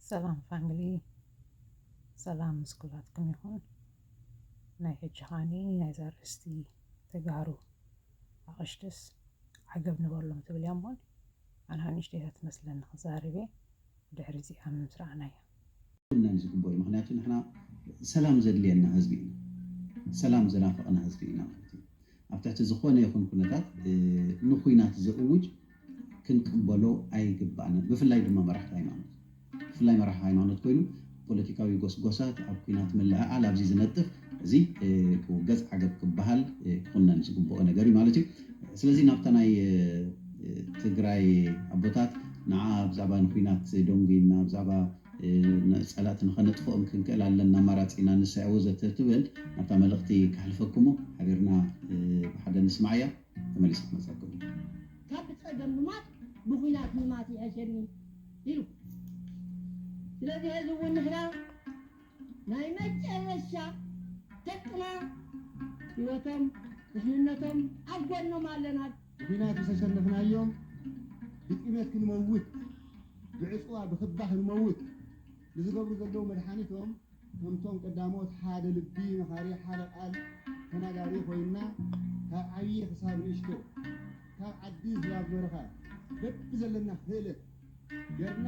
ሰላም ፋሚሊ፣ ሰላም ምስ ኩላትኩም ይኹን። ናይ ሕጂ ኻኒ ናይዛ ኣርእስቲ ተጋሩ ኣቕሽትስ ዓገብ ንበሎም ትብል እያ እሞ፣ ኣነ ንእሽተይ እያ ትመስለኒ ክዛረብ እየ። ድሕሪ እዚኣ ምስ ረኣናያ። ኩናን ዝግበኦ እዩ። ምክንያቱ ንሕና ሰላም ዘድልየና ህዝቢ ኢና። ሰላም ዝናፈቐና ህዝቢ ኢና ማለት እዩ። ኣብ ትሕቲ ዝኾነ ይኹን ኩነታት ንኹናት ዘእውጅ ክንቅበሎ ኣይግባእናን። ብፍላይ ድማ መራሕቲ ሃይማኖት፣ ብፍላይ መራሒ ሃይማኖት ኮይኑ ፖለቲካዊ ጎስጎሳት ኣብ ኩናት ምልዕዓል ኣብዚ ዝነጥፍ፣ እዚ ክውገዝ ዓገብ ክበሃል ክኹነን ዝግብኦ ነገር እዩ ማለት እዩ። ስለዚ ናብታ ናይ ትግራይ ኣቦታት ንዓ ብዛዕባ ንኩናት ደንጉይና ብዛዕባ ጸላእቲ ንኸነጥፍኦም ክንክእል ኣለና ኣማራፂ ኢና ንሳ እያ ወዘተ ትብል ናብታ መልእኽቲ ከሕልፈኩሞ ሓቢርና ብሓደ ንስማዕ እያ። ተመሊሰ ክመፀኩም። ካብ ብፀገም ምማት ብኹናት ምማት ይሐሸኒ ኢሉ። ስለዚ ሕዚ እውን ንሕና ናይ መጨረሻ ደቅና ህይወቶም ድሕንነቶም ኣብ ጎኖም ኣለና። ብኹናት ዝተሸነፍናዮም ብጥሜት ክንመውት ብዕፅዋ ብኽባ ክንመውት ንዝገብሩ ዘለዉ መድሓኒቶም ከምቶም ቀዳሞት ሓደ ልቢ መኻሪ ሓደ ቃል ተናጋሪ ኮይንና ካብ ዓብዪ ክሳብ ንእሽቶ ካብ ዓዲ ክሳብ በረኻ በቢ ዘለና ክእለት ገርና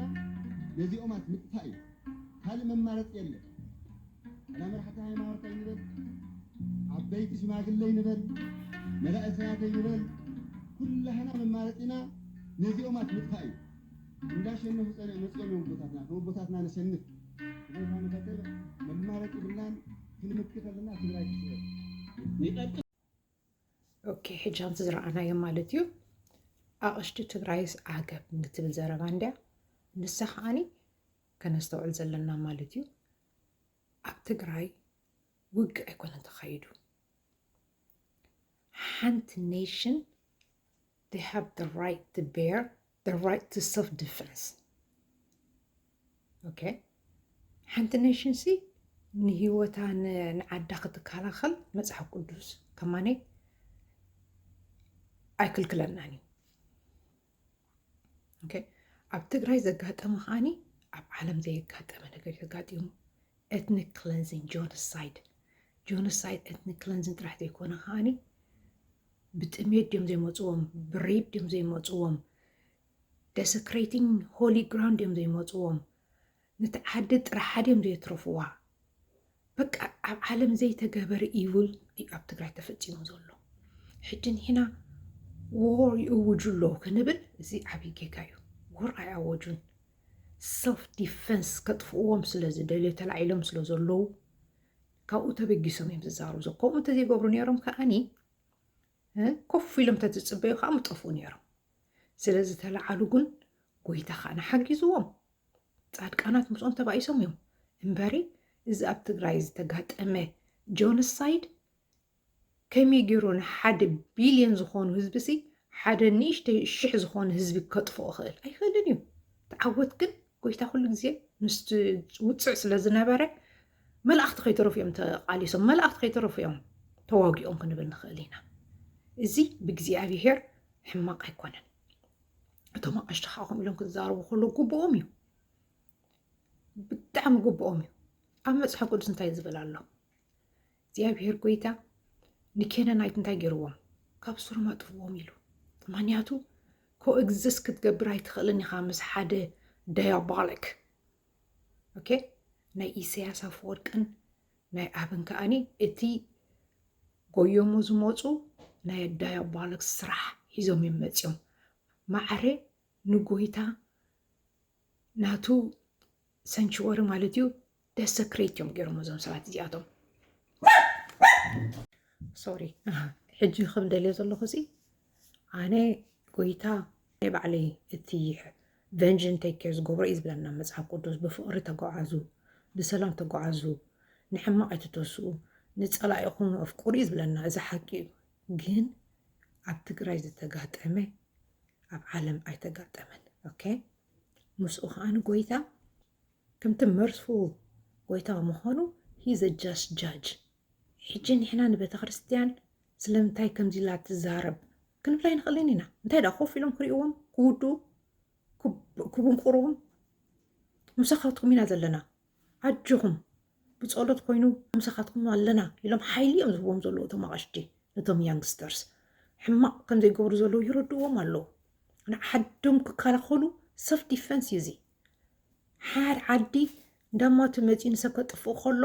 ነዚኦማት ምጥፋእ እዩ። ካልእ መማረፂ የለን። ኣላ መራሕቲ ሃይማኖት ኣይንበል፣ ዓበይቲ ሽማግለ ይንበል፣ መናእሰያት ኣይንበል፣ ኩላህና መማረፂና ነዚኦማት ምጥፋእ እዩ። እንዳሸነፉ ፀነ መፅኦም እዮም ኣቦታትና፣ ከም ኣቦታትና ነሸንፍ። ብዘይካ ንቀፅል መማረፂ ብላን ክንምክት ኣለና ትግራይ ትስዕር። ኦኬ ሕጂ ከምቲ ዝረኣናዮ ማለት እዩ ኣቕሽቲ ትግራይስ ዓገብ ንትብል ዘረባ እንድያ ንሳ ከዓኒ ከነስተውዕል ዘለና ማለት እዩ ኣብ ትግራይ ውግእ ኣይኮነን ተኻይዱ ሓንቲ nation they have the right to bear the right to self defense okay ሓንቲ nation ሲ ንህይወታ ንዓዳ ክትከላኸል መፅሓፍ ቅዱስ ከማነይ ኣይክልክለናን እዩ okay ኣብ ትግራይ ዘጋጠመ ከዓኒ ኣብ ዓለም ዘየጋጠመ ነገር ተጋጢሙ ethnic cleansing genocide genocide ethnic cleansing ጥራሕ ዘይኮነ ከዓኒ ብጥሜት ድዮም ዘይመፅዎም ብሬፕ ድዮም ዘይመፅዎም desecrating holy ground ድዮም ዘይመፅዎም ነቲ ዓዲ ጥራሓ ድዮም ዘየትረፍዋ በቃ ኣብ ዓለም ዘይተገበረ evil እዩ ኣብ ትግራይ ተፈፂሙ ዘሎ ሕጂ ንሕና war ይእውጁ ኣለዉ ክንብል እዚ ዓብዪ ጌጋ እዩ war ኣይኣወጁን self defense ከጥፍእዎም ስለ ዝደልዩ ተላዒሎም ስለ ዘለዉ ካብኡ ተበጊሶም እዮም ዝዛረቡ ከምኡ እንተዘይገብሩ ነይሮም ከዓኒ ኮፍ ኢሎም ተትፅበዩ ከዓ ምጠፍኡ ነይሮም ስለ ዝተለዓሉ ግን ጎይታ ከዓ ንሓጊዝዎም ፃድቃናት ምስኦም ተባኢሶም እዮም እምበሪ እዚ ኣብ ትግራይ ዝተጋጠመ genocide ከመይ ገይሩ ንሓደ ቢልዮን ዝኾኑ ህዝቢ ሲ ሓደ ንእሽተይ ሽሕ ዝኾነ ህዝቢ ከጥፍኦ ይኽእል ኣይኽእልን እዩ ተዓወት ግን ጎይታ ኩሉ ግዜ ምስ ውፅዕ ስለ ዝነበረ መላእኽቲ ከይተረፉ እዮም ተቓሊሶም መላእኽቲ ከይተረፉ እዮም ተዋጊኦም ክንብል ንኽእል ኢና እዚ ብእግዚኣብሄር ሕማቕ ኣይኮነን እቶም ኣቕሽቲ ከዓ ከምኡ ኢሎም ክዛረቡ ከሎ ግብኦም እዩ ብጣዕሚ ግብኦም እዩ ኣብ መፅሓፍ ቅዱስ እንታይ ዝብል ኣሎ እግዚኣብሄር ጎይታ ንኬነናይት እንታይ ገይርዎም ካብ ስሮም ኣጥፍዎም ኢሉ ምክንያቱ coexist ክትገብር ኣይትኽእልን ኢኻ ምስ ሓደ diabolic okay ናይ ኢሳያስ ኣፈወርቅን ናይ ኣብን ከኣኒ እቲ ጎዮሞ ዝመፁ ናይ diabolic ስራሕ ሒዞም እዮም መፂኦም ማዕረ ንጎይታ ናቱ sanctuary ማለት እዩ desecrate እዮም ገይሮም እዞም ሰባት እዚኣቶም sorry ሕጂ ከም ደልዮ ዘለኹ ሲ ኣነ ጎይታ ናይ ባዕለይ እቲ vengeance take care ዝገብሮ እዩ ዝብለና መፅሓፍ ቅዱስ ብፍቕሪ ተጓዓዙ ብሰላም ተጓዓዙ ንሕማቕ ኣይትተስኡ ንፀላኢኹም ኣፍቅሩ እዩ ዝብለና እዚ ሓቂ እዩ ግን ኣብ ትግራይ ዝተጋጠመ ኣብ ዓለም ኣይተጋጠመን okay ምስኡ ከዓ ንጎይታ ከምቲ merciful ጎይታ ምዃኑ he's a just judge ሕጂ ንሕና ንቤተ ክርስትያን ስለምንታይ ከምዚ ኢላ ትዛረብ ክንብላ ኣይንኽእልን ኢና እንታይ ዳ ኮፍ ኢሎም ክርእዎም ክውድኡ ክብንቁርዎም ምሳኻትኩም ኢና ዘለና፣ ኣጆኹም፣ ብጸሎት ኮይኑ ምሳኻትኩም ኣለና ኢሎም ሓይሊ እዮም ዝህብዎም ዘለዉ እቶም ኣቐሽቲ ነቶም youngsters። ሕማቕ ከም ዘይገብሩ ዘለዉ ይረድዎም ኣለዉ። ንዓዶም ክከላኸሉ ሰልፍ ዲፈንስ እዩ እዚ። ሓደ ዓዲ እንዳማቱ መፂኡ ንሰብ ከጥፍኡ ከሎ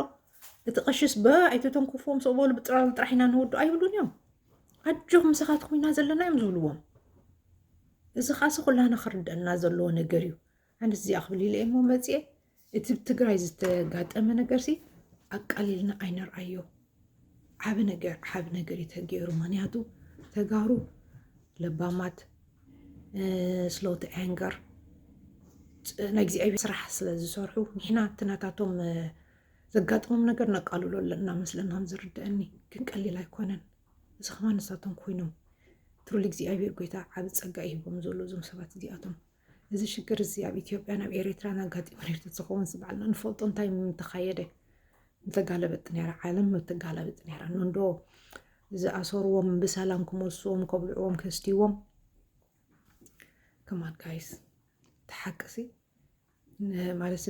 እቲ ቀሽስ በ ኣይተተንክፍዎም ሰው በሉ ብጥራል ጥራሕ ኢና ንወዱ ኣይብሉን እዮም። ኣጆኹም ምሳኻትኩም ኢና ዘለና እዮም ዝብልዎም። እዚ ኻሲ ኩላና ክርደና ዘለዎ ነገር እዩ። ኣነስ እዚኣ ክብል ኢለ እሞ መፅኤ እቲ ብትግራይ ዝተጋጠመ ነገር ሲ ኣቃሊልና ኣይነርኣዮ። ዓቢ ነገር ዓቢ ነገር እዩ ተገይሩ። ምክንያቱ ተጋሩ ለባማት፣ slow to anger፣ ናይ እግዚኣብሔር ስራሕ ስለ ዝሰርሑ ንሕና እቲ ናታቶም ዘጋጥሞም ነገር ነቃልሎ ኣለና መስለና ከም ዝርድአኒ። ግን ቀሊል ኣይኮነን። እዚ ከማ ንሳቶም ኮይኖም ትሩሊ እግዚኣብሔር ጎይታ ዓቢ ጸጋ ይህቦም ዘሎ እዞም ሰባት እዚኣቶም። እዚ ሽግር እዚ ኣብ ኢትዮጵያን ኣብ ኤርትራን ኣጋጢሙ ነይሩ ተዝኸውን ሲ ባዕልና ንፈልጦ እንታይ ምተኻየደ። ምተጋለበጥ ነይራ፣ ዓለም ምተጋለበጥ ነይራ። እንዶ ዝኣሰርዎም ብሰላም ክመልስዎም ከብልዕዎም ከስትይዎም። ከማን ጋይስ ተሓቅሲ ማለት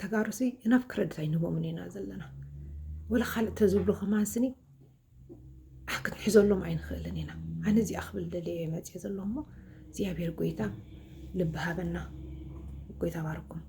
ተጋሩሲ ኢናፍ ክረድት ኣይንህቦምን ኢና ዘለና። ወላ ካልእ ተዝብሉ ከማን ስኒ ኣህ ክንሕዘሎም ኣይንኽእልን ኢና። ኣነ እዚኣ ክብል ደልየ እየ መፅየ ዘሎ እሞ እግዚኣብሔር ጎይታ ልቢ ሃበና። ጎይታ ባርኩም።